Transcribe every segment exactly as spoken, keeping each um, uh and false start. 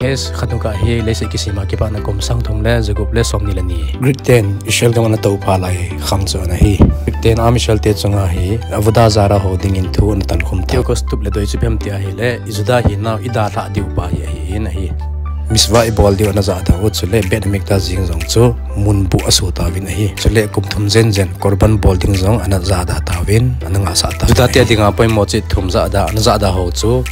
Guys, Chanukah hi leiset kisem a kipatna kum sang thum le jagup le somni le ni. Greek ten Israel gam ana tou phat lai khang chu ana hi. Greek ten Am Israel te chunga hi Avodah Zarah ho dingin thu ana tankhum ta. Antiochus tup le doi chu ipi ham ti ahile, i Juda hinau i dalhah diu pa hi ahin ahi. Mitzvah i bol diu ana jahda u, chule Beit Hamikdash jing jong chu mun buh a sut tauvin ahi. Chule kum thum jen jen Korban bol ding jong ana jahda tauvin, ana ngahsah ta. Juda te dinga poimo chih thum jahda, ana jahda ho chu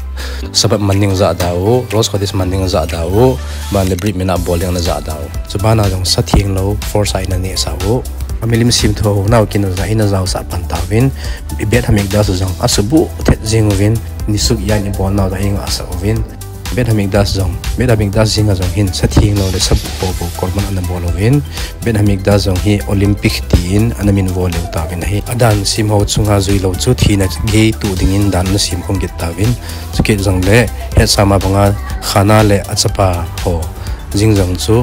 Sabbath man ding jahda u, Rosh Chodesh man ding jahda u, ban le Brit Mila bol ding ana jahda u. Chubana jong sa theng lou, force a ana nehsah u. A milim semthu ho nau kin a ja, ana jaosah pan tauvin, Beit Hamikdash jong asubuh thet jing uvin, nisuk ian i bol nau jong i ngahsah uvin. Beit Hamikdash jong, Beit Hamikdash jing a jong hin sa theng lou le sa buh ho bou Korban ana bol uvin, Beit Hamikdash jong hi Olympic tin ana min vo leu tauvin ahi. A dan sem ho chunga jui lou chu thina gei tuh dingin dan ana sem khum kit tauvin. Chukit jongle, hetsah ma banga Hannah le a chapa ho jing jong chu,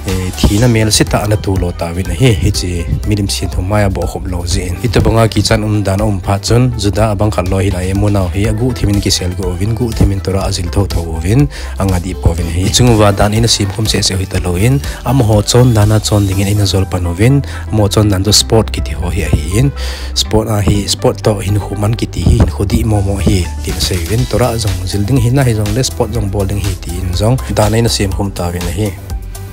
eh, thina melse tah ana tuh lou tauvin ahi. Hiche milim semthu maiya bohkhup lou jeh in. Hitobanga kichat umdan a um phat chun, Juda abang khat loi hilai amu nau hi aguhthim in kisel go uvin, guhthim in Torah ajil thotho uvin, anga dih pouvin ahi. Hiche chunguva dan in ana sem khum sese u hita louvin, amaho chondan a chon dingin ana jol pan uvin, amaho chondan chu sport kiti ho hi ahin. Sport a hi, sport toh hinkho man kiti hi hinkho dih momo ahi, tin asei uvin. Torah jong jil ding hina hijongle sport jong bol ding ahi, tin jong dan in ana sem khum tauvin ahi.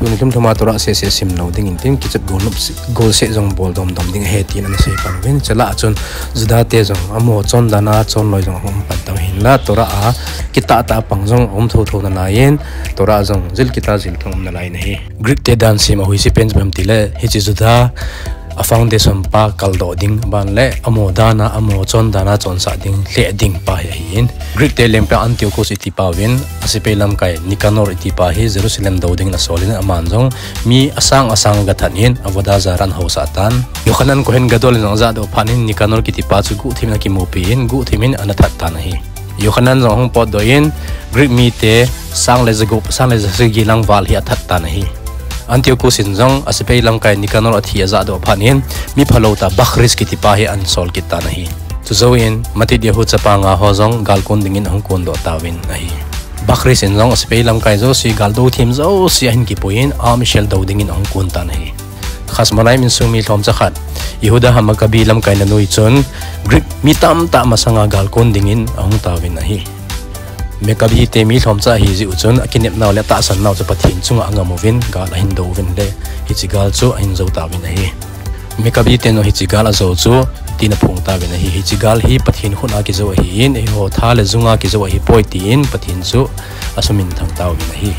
Tuni thum thum a Torah sese sim lou dingin tin, kichat gol nop si-, gol seh jong bol domdom ding ahi, tin ana sei pan uvin. Chule achun Juda te jong amaho chondan a chon loi jong aum pan tau hinla, Torah a kitah tah a pang jong aum thotho nalai in, Torah jong jil kitah jil thong um nalai in ahi. Greek te dan sem a huisi pen chu ipi ham tile, hiche Juda a foundation pa kaldoh ding, ban le amaho dan a, amaho chondan a chonsah ding, lheh ding pa hi ahin. Greek te lengpa Antiochus iti pa uvin, a sepai lamkai Nicanor iti pa hi Jerusalem dou dingin asol in, aman jong mi asang asang agathat in, Avodah Zarah ana haosah tan. Yochanan Kohen Gadol in jong ajahdoh phat in, Nicanor kiti pa chu guhthim in akimupi in, guhthim in ana that tan ahi. Yochanan jong ahung potdoh in, Greek mite sang le jagup, sang le jasagi lang val hi athat tan ahi. Antiochus in jong a sepai lamkai Nicanor athi ajahdoh phat in, mi phalou tah Bakris kiti pa hi ana sol kit tan ahi. Chujouvin Matityahu chapa nga ho jong gal kon dingin ahung kondoh tauvin ahi. Bakris in jong a sepai lamkai jouse, gal dou thim jouse ahin kipui in, Am Israel dou dingin ahung kon tan ahi. Chasmonaim insung mi lhomcha khat, Yehuda HaMaccabi lamkai na noi chun, Greek mi tamtah masanga gal kon dingin ahung tauvin ahi. Maccabi te mi lhomcha ahi jeh u chun, akinepnau le atahsannau chu Pathen chunga angam uvin, gal ahin do uvin le, hiche gal chu ahin jou tauvin ahi. Maccabi ten jong hiche gal ajou chu, tin aphong tauvin ahi. Hiche gal hi Pathen khut a kijou ahin, eiho tha le jung a kijou ahipoi tin, Pathen chu asuminthang tauvin ahi.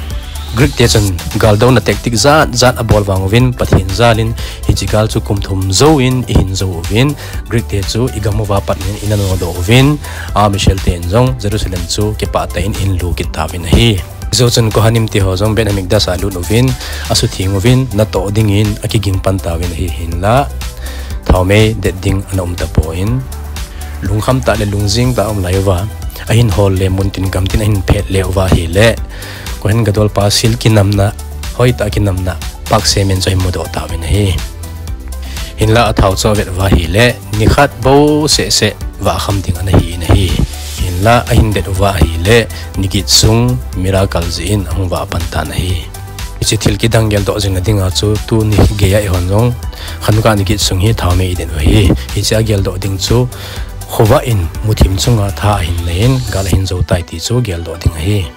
Greek te chun galdouna tactic jat jat abol vang uvin, Pathen jal in hiche gal chu kum thum jouvin eihin jou uvin, Greek te chu igam uva pat in ina nodoh uvin, Am Israel ten jong Jerusalem chu kipah tah in eihin lu kit tauvin ahi. Jou chun Kohanim te ho jong Beit Hamikdash a lut uvin, asutheng uvin, natoh dingin akiging pan tauvin ahi, hinla thaomei det ding ana um tapon, lungkham tah le lungjing tah a um lai uva, ahin hol le muntin gamtin ahin phet le uva ahile, Kohen Gadol pa sil kinamna, hoitah kinamna, paksemin chu ahin mudoh tauvin ahi. Hinla athao chu avet uva ahile, nikhat bou seh seh vah kham ding ana hi in ahi. Hinla ahin det uva ahile, niget sung miracle jeh in ahung vah pan tan ahi. Hiche thil kidang geldoh jing na dinga chu tuni geiya eihon jong Chanukah niget sung hi thaomei idet u ahi. Hiche a geldoh ding chu khovah in muthim chunga tha ahin nei in gal ahin jou tai ti chu geldoh ding ahi.